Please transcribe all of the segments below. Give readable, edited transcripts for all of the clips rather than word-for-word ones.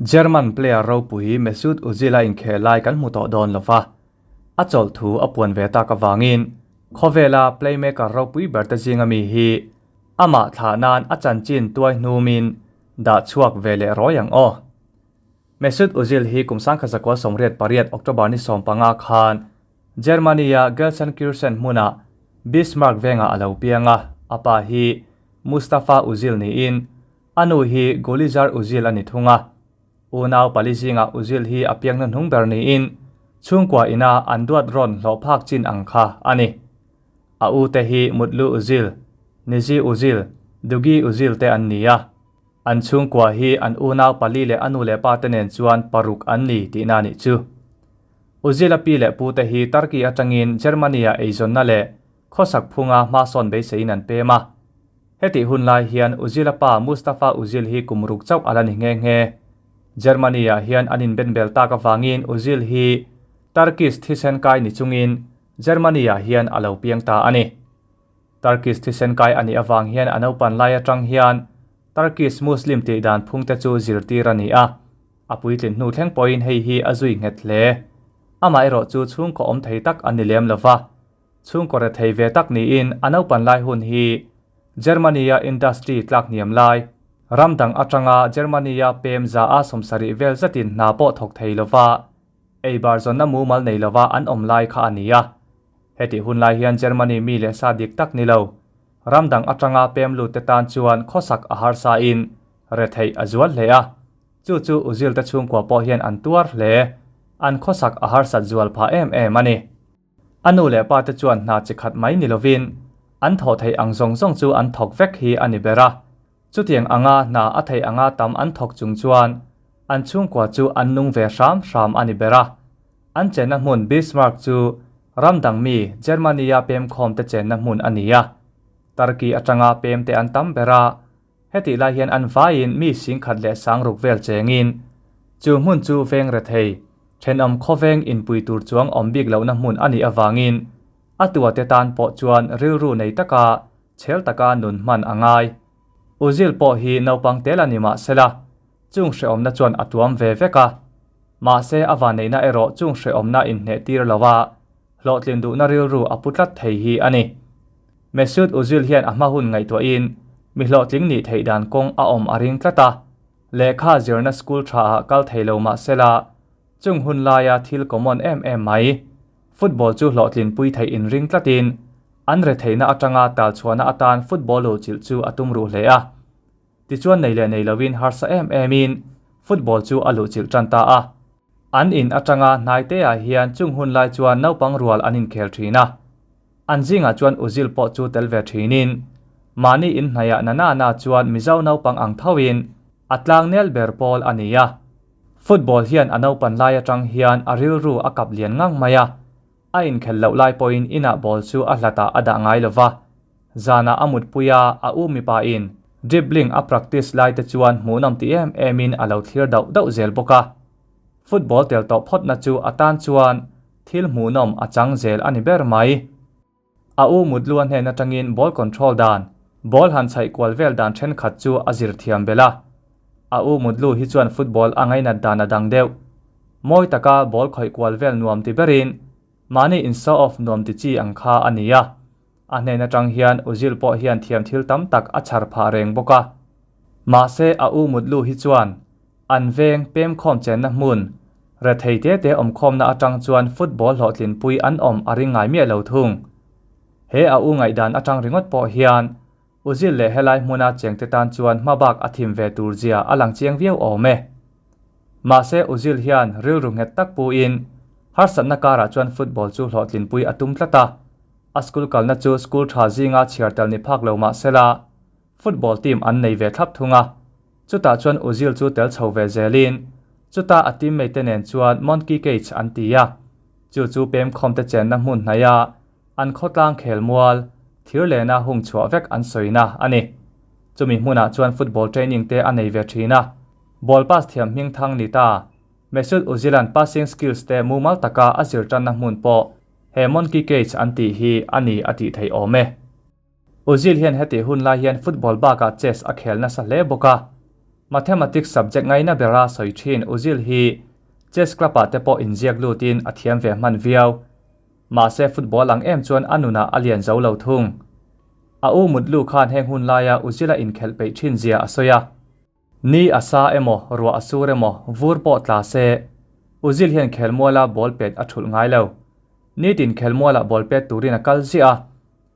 German player ropui Mesut Ozil a inkhel lai kan hmu tawh dawn lova, a chawlh thu a puan ve tak avangin khawvela playmaker ropui ber te zinga mi hi amah thlah nan a chanchin tuai hnumin dah chhuak ve leh rawi ang aw. Mesut Ozil hi kum 1988 October ni 15 khan Germany-a Gelsenkirchen hmunah Bismarck vengah a lo piang a, a pa hi Mustafa Ozil niin a nu hi Gulizar Ozil a ni thung a. Unau pali zingah Ozil hi a piang hnuhnung ber niin chhungkua ina an duat rawn hlawh phak chin ang kha a ni. A ute hi Mutlu Ozil, Nizi Ozil, Dugi Ozil te an ni a. An chhungkua hi an unau pali leh a nu leh pa te nen chuan paruk an ni tihna a nih chu. Ozil-a pi leh pu te hi Turkey atangin Germany-ah eizawnna leh khawsak phunga hmasawn beiseiin an pem a. Hetih hun lai hian Ozil-a pa Mustafa Ozil hi kum ruk chauh a la ni nghe nghe. Germany-ah hian an inbenbel tak avangin Ozil hi Turkish thisen kai ni chungin Germany-ah hian a lo piang ta a ni. Turkish thisen kai a nih avang hian a naupan lai atang hian Turkish Muslim tih dan phungte chu zirtir a ni a, a puitlin hnu thleng pawhin hei hi a zui nghet hle. Amaherawh chu chhungkaw awm thei tak a ni lem lo va, chhungkaw rethei ve tak niin a naupan lai hun hi Germany-a industry tlak hniam lai, ram dang atanga Germany-a pem za a 70 vel zetin hna pawh thawk thei lo va, ei bar zawnna mumal nei lova an awm lai kha a ni a. Hetih hun lai hian Germany mi leh sa dik tak ni lo, ram dang atanga pem lut te tan chuan khawsak a harsa in retheih a zual hle a. Chu chu Ozil te chhungkua pawh hian an tuar hle, an khawsak a harsat zual phah em em a ni. A nu leh pa te chuan hna chi khat mai ni lovin an thawh theih ang zawng zawng chu an thawk vek hi a ni ber a. Chutiang anga hna a theih anga tam an thawk chung chuan an chhungkua chu an nung ve hram hram a ni ber a. An chenna hmun Bismarck chu ram dang mi Germany-a pemkhawmte chenna hmun a ni a. Turkey atanga pemte an tam ber a, hetih lai hian an vaiin mi singkhat leh sangruk vel chengin chu hmun chu veng rethei, thenawm khawveng inpui tur chuang awm bik lohna hmun a nih avangin a tuate tan pawh chuan rilru nei taka chhel taka nun hman a ngai. Ozil pawh hi naupang tel a ni mahsela, chung hrehawmna chuan a tuam ve vek a. Mahse a vanneihna erawh chung hrehawmna inhneh tir lo a, hlawhtlin duhna rilru a pu tlat thei hi a ni. Mesut Ozil hian a hma hun ngaihtuahin mi hlawhtling nih theih dan kawng a awm a ring tlat a, lehkha zirna school tha ah kal thei lo mahsela, chung hun laia thil common em em mai, football chu hlawhtlin pui theih inring tlatin an retheihna atanga talchhuahna atan football lo chilh chu a tum ruh hle a. Tichuan nei leh nei lovin harsa em emin football chu a luhchilh tan ta a. An in atanga hnaite ah hian chung hun lai chuan naupang rual an inkhel thin a. An zingah chuan Ozil pawh chu tel ve thinin mahni inhnaihah na na na chuan Mizo naupang ang thoin a tlangnel ber pawl a ni a. Football hian a naupan lai atang hian a rilru a kap lian ngang mai a. A inkhelh loh lai pawhin inah ball chu a hlatah a dah ngai lova, zanah a mutpui a, a u mipa in dribbling a practice lai te chuan hmuhnawm ti em em in a lo thlir dauh dauh zel bawk a. Football tel tawh phawtna chu a tan chuan thil hmuhnawm a chang zel a ni ber mai. A u mutlu a hnen atangin ball control dan, ball han chhaih kual vel dan thenkhat chu a zir thiam belh a. A u mutlu hi chuan football a ngainat dan a dang deuh. Mawi taka ball khawih kual vel nuam ti berin mahni in show off nuam ti chi ang kha a ni a. A hnen atang hian Ozil pawh hian thiam thil tam tak a chhar phah reng bawk a. Mahse a u mutlu hi chuan an veng pemkhawm chenna hmun rethei te te awmkhawmna atang chuan football hlawhtlinpui an awm a ring ngai miah lo thung. He a u ngaihdan atang ringawt pawh hian Ozil leh helai hmuna chengte tan chuan hmabak a thim ve tur zia a lang chiang viau awm e. Mahse Ozil hian rilru nghet tak puin harsatna karah chuan football chu hlawhtlinpui a tum tlat a, a school kalna chu school tha zinga chhiar tel ni phak lo mahsela football team an nei ve thlap thung a, chutah chuan Ozil chu tel chho ve zelin chuta a teammate te nen chuan Monkey Cage an ti a, chu chu pemkhawmte chenna hmun hnaia an khawtlang khelmual thir lehna hung chhuah vek an sawina a ni. Chumi hmunah chuan football training te a nei ve thin a, ball pass thiam hming thang ni ta Mesut Ozil-a'n passing skills te mumal taka a zir tanna hmun pawh he Monkey Cage an tih hi a ni a tih theih awm e. Ozil hian hetih hun lai hian football bakah chess a khel nasa hle bawk a. Mathematics subject ngaina bera sawi thin Ozil hi chess club ah te pawh inziak lutin a thiam ve hman viau. Mahse football ang em chuan a nunah a lian zo lo thung. A u Mutlu khan heng hun laia Ozil-a inkhelh peih thin zia a sawi a. Ni a sa emaw, ruah a sur emaw, vur pawh tla se, Ozil hian khelmuala ball pet a thulh ngai lo. Nitin khelmuala ball pet turin a kal ziah a,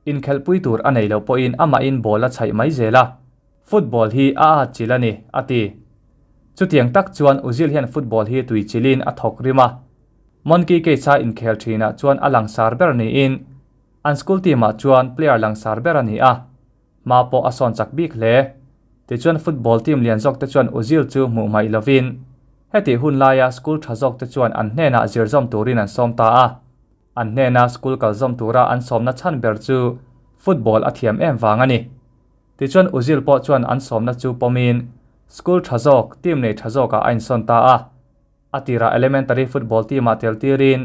inkhelhpui tur a nei loh pawhin amahin ball a chhaih mai zel a. Football hi a at chilh a ni, a ti. Chutiang tak chuan Ozil hian football hi tui chilhin a thawk rim a. Monkey Cage-a inkhel thinah chuan a langsar ber niin an school team-ah chuan player langsar ber a ni a, hma pawh a sawn chak bik hle. Tichuan football team lian zawkte chuan Ozil chu hmuh hmaih lovin hetih hun laia school tha zawkte chuan an hnenah zir zawm turin an sawm ta a. An hnena school kal zawm tura an sawmna chhan ber chu football a thiam em vang a ni. Tichuan Ozil pawh chuan an sawmna chu pawmin school tha zawk, team nei tha zawkah a insawn ta a. A tirah elementary football team-ah tel tirin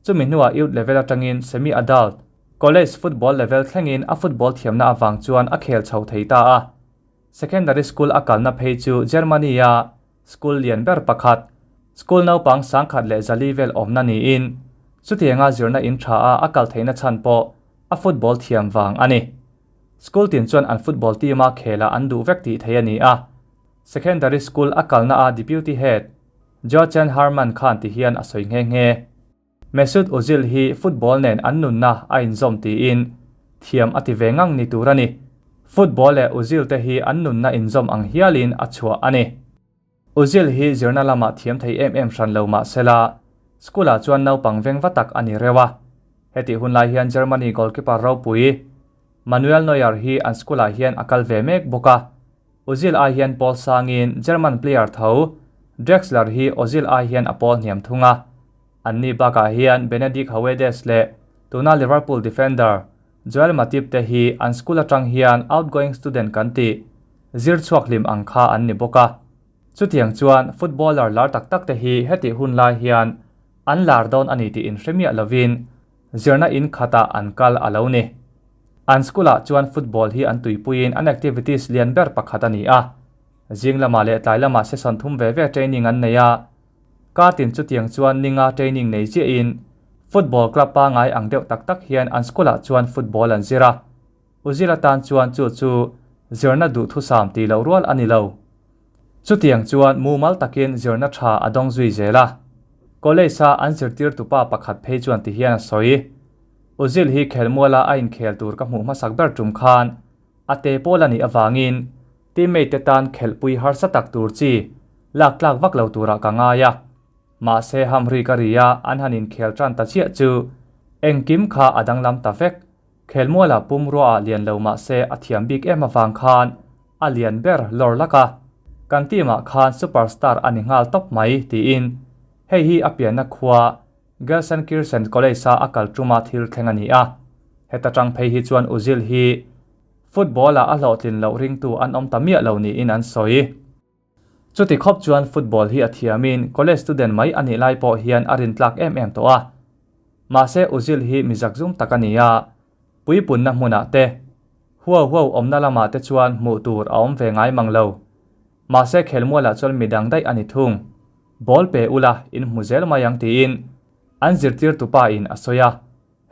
chumi hnuah youth level atangin semi-adult, college football level thlengin a football thiamna avang chuan a khel chho thei ta a. Secondary school a kalna phei chu Germany-a school lian ber pakhat, school naupang 1400 vel awmna niin chutianga zirna in tha a a kal theihna chhan pawh a football thiam vang a ni. School tin chuan an football team-a khela an duh vek tih theih a ni a. Secondary school a kalna a Deputy Head, Jochen Harman khan ti hian a sawi nghe nghe. Mesut Ozil hi football nen an nunna a inzawm tiin thiam a ti ve ngang ni tur a ni. Football leh Ozil te hi an nunna inzawm ang hialin a chhuah a ni. Ozil hi zirna lamah thiam thei em em hran lo mah sela, school-ah chuan naupang veng va tak a ni reuh a. Hetih hun lai hian Germany goalkeeper ropui Manuel Neuer hi an school-ah hian a kal ve mek bawk a. Ozil ai hian pawl sangin German player tho Draxler hi Ozil ai hian a pawl hniam thung a. Anni bakah hian Benedikt Höwedes leh tuna Liverpool defender Joel Matip te hi an school atang hian outgoing student kan tih zir chhuak hlim ang kha an ni bawk a. Chutiang chuan footballer lar tak tak te hi hetih hun lai hian an lar dawn a ni tih inhre miah lovin zirna in khatah an kal a lo ni. An school ah chuan football hi an tuipuiin an activities lian ber pakhat a ni a. Zing lamah leh tlai lamah session thum ve ve training an nei a. Kartin chutiang chuan ninga training nei chiahin football club pangai ang deuh tak tak hian an school ah chuan football an zir a. Uzil atan chuan chu chu zirna duhthusam tih loh rual a ni lo. Chutiang chuan mumal takin zirna tha a dawng zui zel a. College a an zirtirtupa pakhat phei chuan ti hian a sawi. Ozil hi khelmuala a inkhel tur ka hmuh hmasak ber tum khan a te pawl a nih avangin teammate te tan khelhpui harsa tak tur chi lak tlak vak lo turah ka ngai a. Mahse hamri ka ri a an han inkhel tan ta chiah chu engkim kha a danglam ta vek. Khelmuala pumrua ah lian lo mahse a thiam bik em avang khan a lian ber lawr lak a, kan team ah khan superstar a ni nghal tawp mai tiin hei hi a pianna khua Gelsenkirchen College a a kal tuma thil thleng a ni a. Heta tang phei hi chuan Ozil hi football ah a hlawhtlin loh ringtu an awm ta miah lo niin an sawi. Chuti khawp chuan football hi a thiamin college student mai a nih lai pawh hian a rintlak em em tawh a. Mahse Ozil hi mi zakzum tak a ni a, puipunna hmunah te, huau huau awmna lamah te chuan hmuh tur a awm ve ngai mang lo. Mahse khelmualah chuan midang daih a ni thung. Ball pe ula in hmu zel mai ang tiin an zirtirtupa in a sawi a.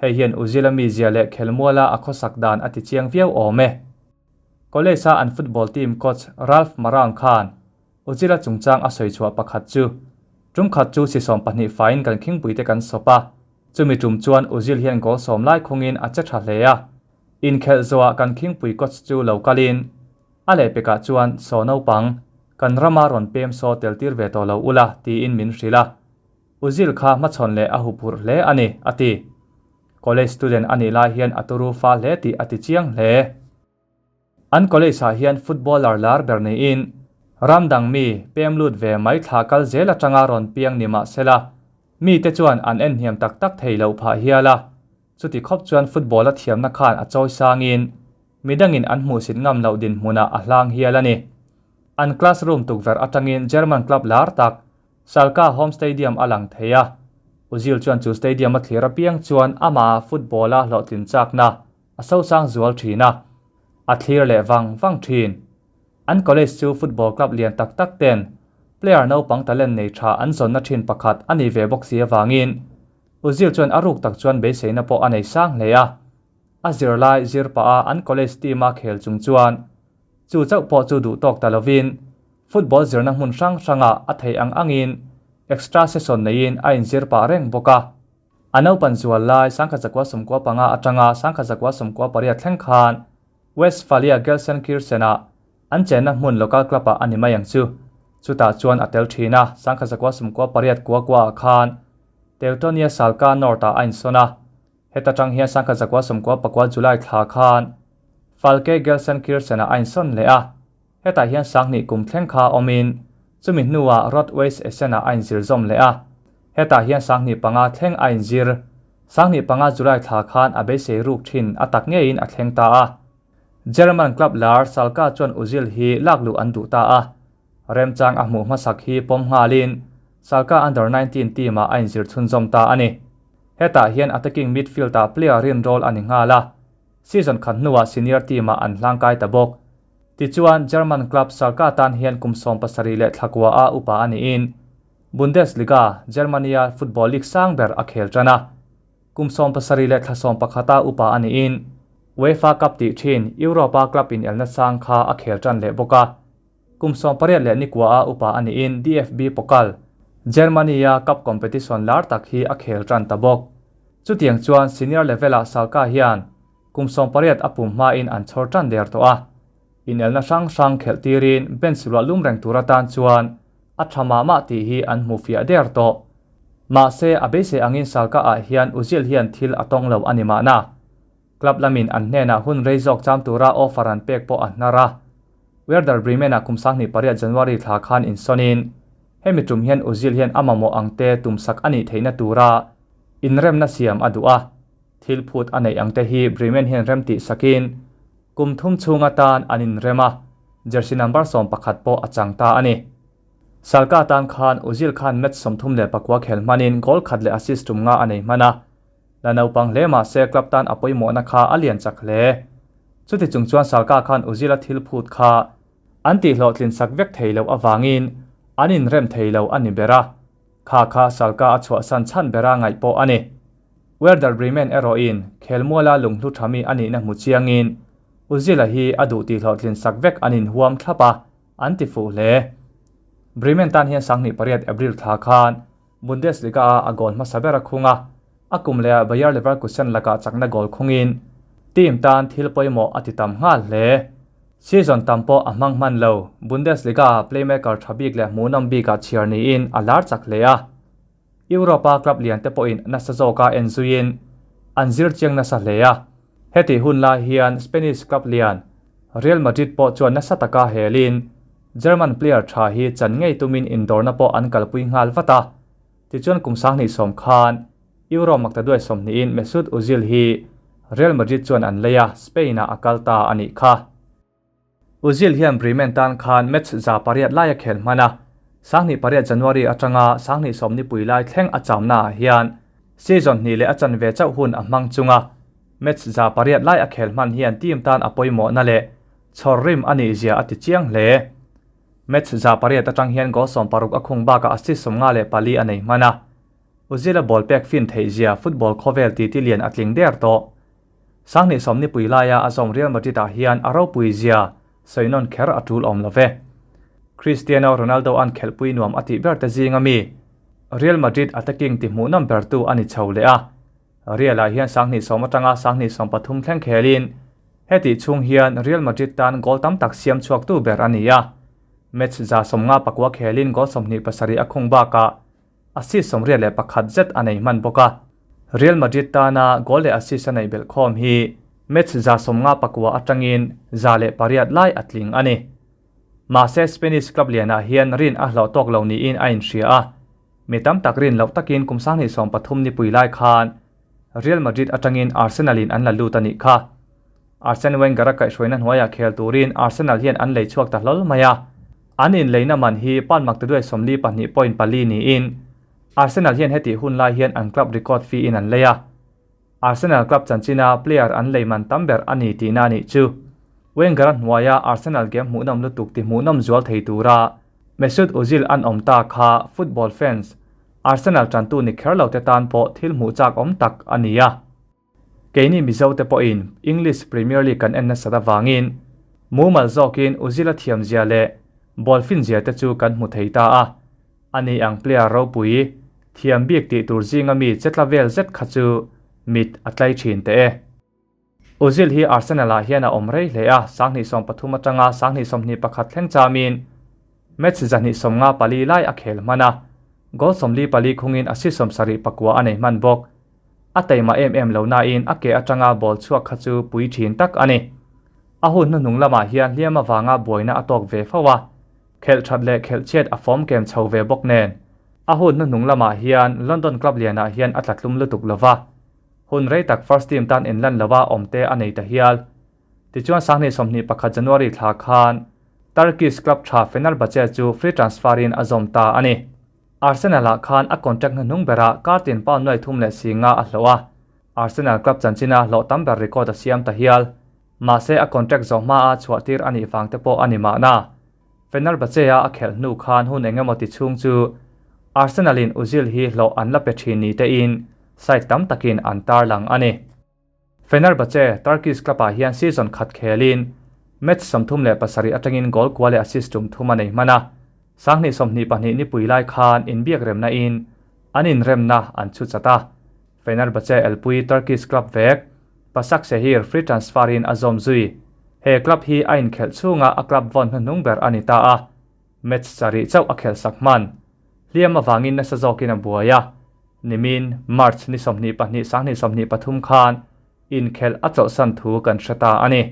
Hei hian Ozil a mizia leh khelmuala a khawsak dan a ti chiang viau awm e. College a an football team coach Ralph Marang khan Ozil-a chungchang a sawi chhuah pakhat chu, Tum khat chu si 20 faiin kan khingpuite kan sawp a, chumi tum chuan Ozil hian goal sawm lai khungin a che tha hle a. Inkhelh zawhah kan khingpui coach chu lo kalin a lehpekah chuan saw naupang, kan rama rawn pem saw tel tir ve tawh lo ula tiin min hrilh a. Ozil kha hmachhawn leh a huphurh hle a ni, a ti. College student a nih lai hian a turu fa hle tih a ti chiang hle. An college ah hian footballer lar ber niin ram dang mi pem lut ve mai thla kal zel atanga rawn piang ni mah sela, mite chuan an en hniam tak tak thei loh phah hial a. Chuti khawp chuan football a thiamna khan a chawi sangin midangin an hmuhsit ngam loh dinhmunah a hlang hial a ni. An classroom tukverh atangin German club lar tak Schalke home stadium a lang thei a, Ozil chuan chu stadium a thlir apiang chuan amah football a hlawhtlin chakna a sosang zual thin a, a thlir leh vang vang thin. An college chu football club lian tak tak ten player naupang talent nei tha an zawnna thin pakhat a ni ve bawk si avangin Ozil chuan a ruk tak chuan beiseina pawh a nei sang hle a. A zirlai zir pah a an college team a khel chung chuan chu chauh pawh chu duh tawk ta lovin football zirna hmun hrang hrangah a theih ang angin extra session neiin a inzir pah reng bawk a. A naupan zual lai 1995 atanga 1998 thleng khan Westphalia Gelsenkirchen-ah an chenna hmun local club-ah a ni mai ang chu. Chutah chuan a tel thin a, 1998 kua kuaah khan Teutonia Schalke Nord-ah a insawn a. Heta tang hian 1999 July thla khan Falke Gelsenkirchen-ah a insawn leh a. Hetah hian sanghnih kum thleng kha awmin chumi hnuah Rot-Weiss Essen-ah a inzir zawm leh a. Hetah hian sanghnih panga thleng a inzir. Sanghnih panga July thla khan a beisei ruk thin a tak ngeiin a thleng ta a. German club lar Schalke chuan Ozil hi lak luh an duh ta a. Remchang a hmuh hmasak hi pawm nghalin Schalke Under 19 team-ah a inzir chhunzawm ta a ni. Hetah hian attacking midfield-ah player rinrawl a ni nghal a. Season khat hnuah senior team-ah an hlangkai ta bawk. Tichuan, German club Schalke tan hian kum 17 leh thla kua a upa a niin Bundesliga, Germany-a football league sang ber a khel tan a. Kum 17 leh thla 11 a upa a niin UEFA Cup tih thin Europa club inelna sang kha a khel tan leh bawk a. Kum 18 leh ni kua a upa a niin DFB Pokal, Germany-a cup competition lar tak hi a khel tan ta bawk. Chutiang chuan senior level-ah Schalke hian Kum 18 a pum hmain an chhawr tan der tawh a, inelna hrang hrang khelh tirin bench ruah lum reng tur atan chuan a tha mah mah tih hi an hmu fiah der tawh. Mahse, a beisei angin Schalke ah hian Ozil hian thil a tawng lo a ni mahna. Club lamin an hnenah hun rei zawk cham tura offer an pek pawh a hnar a. Werder Bremen-ah kum 28 January thla khan insawnin hemi tum hian Ozil hian a mamawh ang te tumsak a nih theihna tura inremna siam a duh a. Thil phut a neih ang te hi Bremen hian rem tih sakin kum thum chhung atan an inrem a, jersey number 11 pawh a chang ta a ni. Schalke tan khan Ozil khan match 34 khel hmanin goal khat leh assist tum nga a nei hman a, la naupang hle mah se club tan a pawimawhna kha a lian chak hle. Chuti chung chuan Schalke khan Ozil-a thil phut kha an tihhlawhtlin sak vek thei loh avangin an inrem thei lo a ni ber a, kha kha Schalke a chhuahsan chhan bera ngaih pawh a ni. Werder Bremen erawhin khelmuala lunghlu thami a nihna hmu chiangin Ozil-a hi a duh tihhlawhtlin sak vek an inhuam thlap a, an ti fuh hle. Bremen tan hian 28 April thla khan Bundesliga-a a goal hmasa ber a khung a, a kum lehah Bayer Leverkusen lakah chakna goal khungin team tan thil pawimawh a ti tam nghal hle. Season tam pawh a hmang hman lo, Bundesliga-a playmaker tha bik leh hmuhnawm bikah chhiar niin a lar chak hle a. Europa club lian te pawhin nasa zawka en zuiin an zir chiang nasa hle a, hetih hun lai hian Spanish club lian Real Madrid pawh chuan nasa taka helin German player tha hi chan ngei tumin indawrna pawh an kalpui nghal vat a. Tichuan kum 2010 khan Euro maktaduai 20in Mesut Ozil hi Real Madrid chuan an lei a, Spain-ah a kal ta a nih kha. Ozil hian Bremen tan khan match 800 lai a khel hman a, 28 January atanga 29 nipui lai thleng a chamnaah hian season hnih leh a chanve chauh hun a hmang chung a, match 800 lai a khel hman hian team tan a pawimawhna leh chhawr rim a nih zia a ti chiang hle. Match 800 atang hian goal 60 a khung bakah assist 54 a nei hman a, Ozil-a ball pek fin theih zia football khawvel titi lian a tling der tawh. 2010 nipui laia a zawm Real Madrid-ah hian a ropui zia sawi nawn kher a tul awm lo ve. Cristiano Ronaldo-a'n khelhpui nuam a tih ber te zinga mi Real Madrid attacking ti hmuhnawm bertu a ni chho leh a. Real-ah hian 2010 atanga 2013 thleng khelin hetih chhung hian Real Madrid tan goal tam tak siam chhuaktu ber a ni a. Match 54 khelin goal 27 a khung bakah assist 81 zet a nei hman bawk a. Real Madrid tana goal leh assist a neih belh khawm hi match 59 atangin 108 lai a tling a ni. Mahse Spanish club lianah hian rin a hlawh tawk lo niin a inhria a, mi tam tak rin loh takin kum 2013 nipui lai khan Real Madrid atangin Arsenal-in an la lut a nih kha. Arsene Wenger-a kaihhruaina hnuaiah khel turin Arsenal hian an lei chhuak ta hlawl mai a, an inleina man hi pan maktaduai 42.4 niin Arsenal hian hetih hun lai hian an club record fee in an lei a. Arsenal club chanchina player an lei man tam ber a ni tihna a nih chu. Wenger-a hnuaia Arsenal game hmuhnawm lutuk ti hmuhnawm zual thei tura Mesut Ozil an awm ta kha football fans, Arsenal tantu ni kher lo te tan pawh thil hmuh chak awm tak a ni a. Keini Mizo te pawhin English Premier League kan en nasat avangin mumal zawkin Ozil-a thiamzia leh ball finzia te chu kan hmu thei ta a. Ani ang player ropui, thiam bik tih tur zinga mi che tla vel zet kha chu mit a tlai thin teh e. Ozil hi Arsenal-ah hian a awm rei hle a, 2013 atanga 2021 thleng chamin match 254 lai a khel hman a, goal 44 khungin assist 79 a nei hman bawk. A taima em em lo nain a ke atanga ball chhuak kha chu pui thin tak a ni. A hun hnuhnung lamah hian hliam avanga buaina a tawk ve fo a, khelh that leh khelh chhiat a fawm kem chho ve bawk nen. A hun hnuhnung lamah hian London club lianah hian a tla tlum lutuk lova. Hun rei tak first team tan inlan lova awmte a nei ta hial. Tichuan 2021 January thla khan Turkish club tha Fenerbahce chu free transfer in a zawm ta a ni. Arsenal ah khan a contract hnuhnung berah kartin pound nuai thum leh si nga a hlawh a, Arsenal club chanchina hlawh tam ber record a siam ta hial. Mahse a contract zawh hma a chhuah tir a nih vang te pawh a ni mahna. Fenerbahce a a khelh hnu khan hun eng emaw ti chhung chu Arsenal in Ozil hi hlawh an la pe thin ni te in site tam takin an tarlang a ni. Fenerbahce, Turkish club ah hian season khat khelin match 37 atangin goal kua leh assist tum thum a nei hman a, 2022 nipui lai khan inbiak remna in an inremna an chhu chat a. Fenerbahce elpui Turkish club vek Basaksehir free transfer in a zawm zui. He club hi a inkhelh chhunga a club vawn hnuhnung ber a ni ta a, match sarih chauh a khelh sak hman. Hliam avangin nasa zawkin a buai a, nimin March ni 22 2023 khan inkhelh a chawlhsan thu kan hre ta a ni.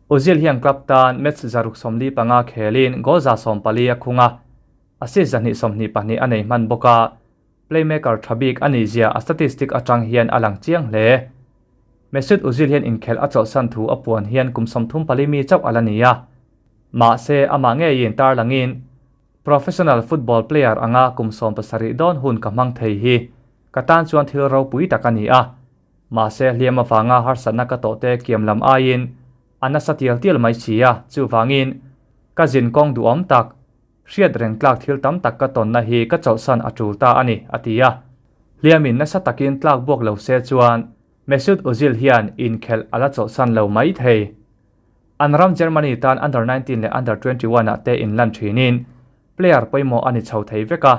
Ozil hian club tan match 645 khelin goal 140 a khung a, assist 222 a nei hman bawk a, playmaker tha bik a nih zia a statistic atang hian a lang chiang hle. Mesut Ozil hian inkhelh a chawlhsan thu a puan hian kum 34 mi chauh a la ni a, mahse amah ngeiin tarlangin Professional football player anga kum 17 dawn hun ka hmang thei hi ka tan chuan thil ropui tak a ni a, mahse hliam avanga harsatna ka tawh te kiam lam aiin a nasa tial tial mai si a, chuvangin ka zin kawng duhawm tak, hriat reng tlak thil tam tak ka tawnna hi ka chawlhsan a tul ta a ni, a ti a. Hliamin nasa takin tlak buak lo se chuan Mesut Ozil hian inkhelh a la chawlhsan lo mai thei. An ram Germany tan Under 19 leh Under 21 ah te inlan thinin player pawimawh a ni chho thei vek a,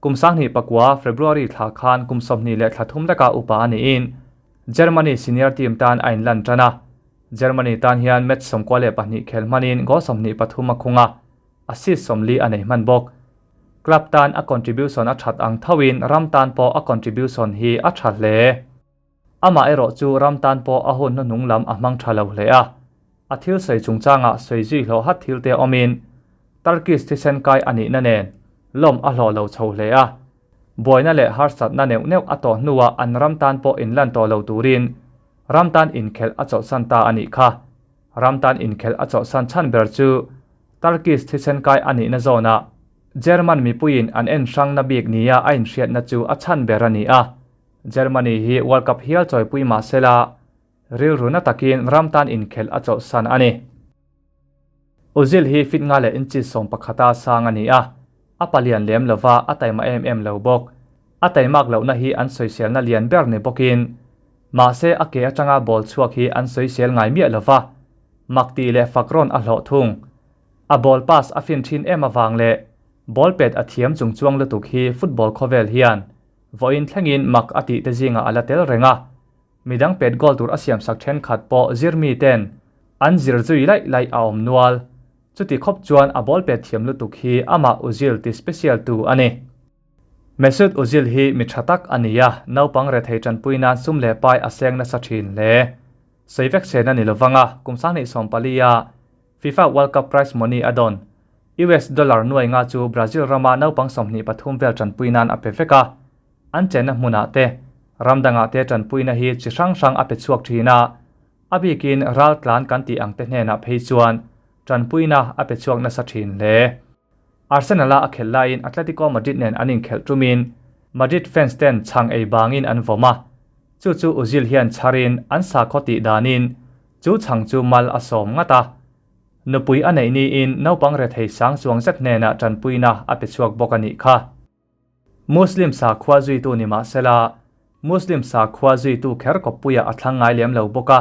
kum 2009 February thla khan kum 23 leka upa a niin Germany senior team tan a inlan tan a. Germany tan hian match 92 khel hmanin goal 23 a khung a, assist 40 a nei hman bawk. Club tan a contribution a that ang thoin ram tan pawh a contribution hi a tha hle. Amah erawh chu ram tan pawh a hun hnuhnung lam a hmang tha lo hle a, a thil sawi chungchangah sawi zui hlawh hat thil te awmin Turkish thisen kai a nihna nen lawm a hlawh lo chho hle a, buaina leh harsatna neuh neuh a tawh hnuah an ram tan pawh inlan tawh lo turin ram tan inkhelh a chawlhsan ta a nih kha. Ram tan inkhelh a chawlhsan chhan ber chu Turkish thisen kai a nihna zawnah German mipuiin an en hrangna bik nia a inhriatna chu a chhan ber a ni a. Germany hi World Cup hial chawipui mahsela rilru na takin ram tan inkhelh a chawlhsan a ni. Ozil hi fit nga leh inches 11 a sang a ni a, a palian lem lova a taima em em lo bawk. A taimak lohna hi an sawiselna lian ber ni bawkin mahse a ke atanga ball chhuak hi an sawisel ngai miah lova, mak tih leh fakrawn a hlawh thung. A ball pass a fin thin em awang leh ball pet a thiam chung chuang lutuk hi football khawvel hian vawiin thlengin mak a tih te zinga a la tel reng a, midang pet goal tur a siam sak then khat pawh zirmi ten an zir zui laih laih a awm nual. Chuti khawp chuan a ball pet thiam lutuk hi amah Ozil ti special tu a ni. Mesut Ozil hi mi tha tak a ni a, naupang re thei tanpui nan sum leh pai a seng nasa thin hle. Sawi vek sena ni lovanga kum 2024 a FIFA World Cup prize money a dawn US dollar nuai nga chu Brazil rama naupang 23 vel tanpui nan a pe vek a, an chenna hmunah te ramdangah te tanpuina hi chi hrang hrang a pe chhuak thin a, a bikin ral tlan kan tih ang te hnenah phei chuan tanpuina a pe chhuak nasa thin hle. Arsenal a khel laiin Atletico Madrid nen an inkhelh tumin Madrid fans ten chhang ei bangin an vawm a, chu chu Ozil hian charin an sakhaw tih danin. Chu chhang chu mal a sawm ngat a. Nupui a neih niin naupang rethei sang chuang zet hnenah tanpuina a pe chhuak bawk a nih kha. Muslim sakhua zuitu ni mah sela, Muslim sakhua zuitu kher kawppuiah a thlang ngai lem lo bawk a,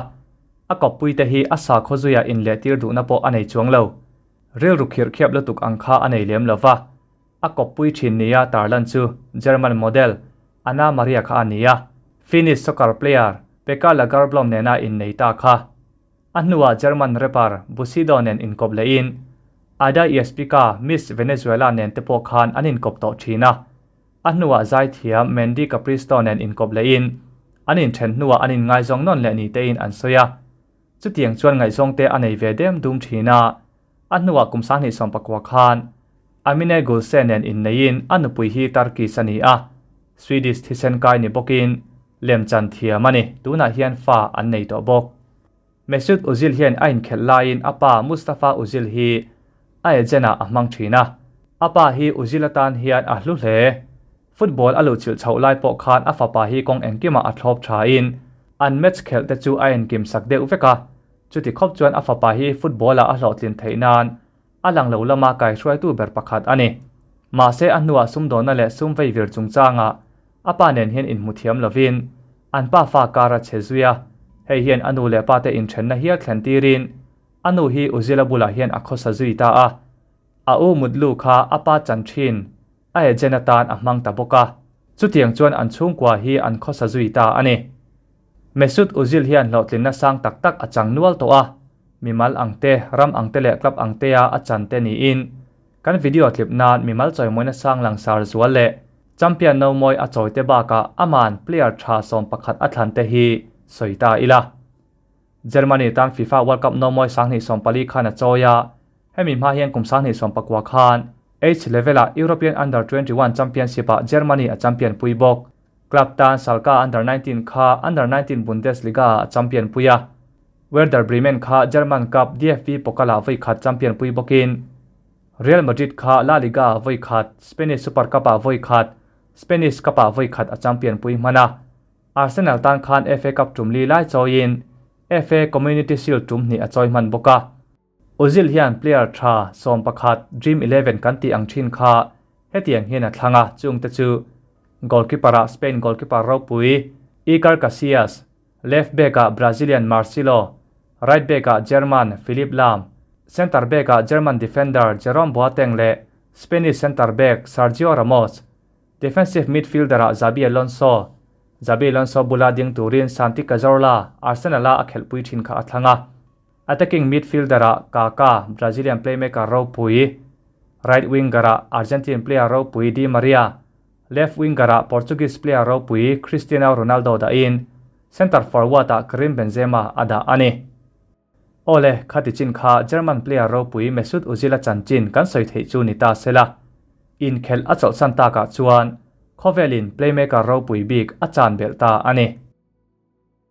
a kawppuite hi a sakhaw zuiah inlehtir duhna pawh a nei chuang lo. Rilru khirhkhiap lutuk ang kha a nei lem lo va, a kawppui thin nia tarlan chu German model Anna Maria kha a ni a, Finnish soccer player Pekka Lagerblom nena innei ta kha. A hnuah German rapper Bushido nen inkawp lehin Ada Yespika, Miss Venezuela nen te pawh khan an inkawp tawh thin a. A hnuah zaithiam Mandy Capristo nen inkawp lehin an inthen hnuah an inngaizawng nawn leh ni tein an sawi a. Chutiang chuan ngaihzawng te a nei ve dem dum thin a. A hnuah kum 2019 khan Amine Gulse nen inneiin a nupui hi Turkish a ni a, Swedish thisen kai ni bawkin lemchan thiam a ni. Tunah hian fa an nei tawh bawk. Mesut Ozil hian a inkhelh laiin a pa Mustafa Ozil hi a agent ah a hmang thin a. A pa hi Ozil atan hian a hlu hle. Football a luhchilh chhoh lai pawh khan a fapa hi kawng engkimah a thlawp thain an match khelh te chu a enkim sak deuh vek a. Chuti khawp chuan a fapa hi football ah a hlawhtlin theih nan a lang lo lama kaihruaitu ber pakhat a ni. Mahse a hnuah sumdawnna leh sum veivir chungchangah a pa nen hian inhmu thiam lovin an pa fa kar a che zui a, hei hian a nu leh pa te inthenna hial thlen tirin a nu hi Uzila bulah hian a khawsa zui ta a. A u Mutlu kha a pa chan thin a agent atan a hmang ta bawk a, chutiang chuan an chhungkua hi an khawsa zui ta a ni. Mesut Ozil hian hlawhtlinna sang tak tak a chang nual tawh a, mimal ang te, ram ang te leh club ang tea a chan te niin kan video tlip nan mimal chawimawina sang langsar zual leh champion no mawi a chawi te bakah aman player tha 11 a thlan te hi sawi ta ila. Germany tan FIFA World Cup no mawi 2014 khan a chawi a, hemi hma hian kum 2019 khan H level ah European Under 21 Championship ah Germany a champion pui bawk. Club tan Schalke Under 19 kha Under 19 Bundesliga ah a champion pui a. Werder Bremen kha German Cup DFB Pokal ah vawi khat champion pui bawkin Real Madrid kha La Liga ah vawi khat, Spanish Super Cup ah vawi khat, Spanish Cup ah vawi khat a champion pui hman a. Arsenal tan khan FA Cup tum li lai chawiin FA Community Shield tum hnih a chawi hman bawk a. Ozil hian player tha 11 Dream Eleven kan tih ang thin kha hetiang hian a thlang a, chungte chu goalkeeper ah Spain goalkeeper ropui Iker Casillas, left back ah Brazilian Marcelo, right back ah German Philipp Lahm, centre back ah German defender Jerome Boateng leh Spanish centre back Sergio Ramos, defensive midfielder ah Xabi Alonso, Xabi Alonso bula ding turin Santi Cazorla, Arsenal a a khelhpui thin kha a thlang a. Attacking midfielder ah Kaka, Brazilian playmaker ropui, right winger ah Argentine player ropui Di Maria, left winger ah Portuguese player ropui Cristiano Ronaldo dahin centre forward ah Karim Benzema a dah a ni. Awle, khati chin kha German player ropui Mesut Ozil a chanchin kan sawi theih chu ni ta sela. Inkhelh a chawlhsan takah chuan khawvelin playmaker ropui bik a chan belh ta a ni.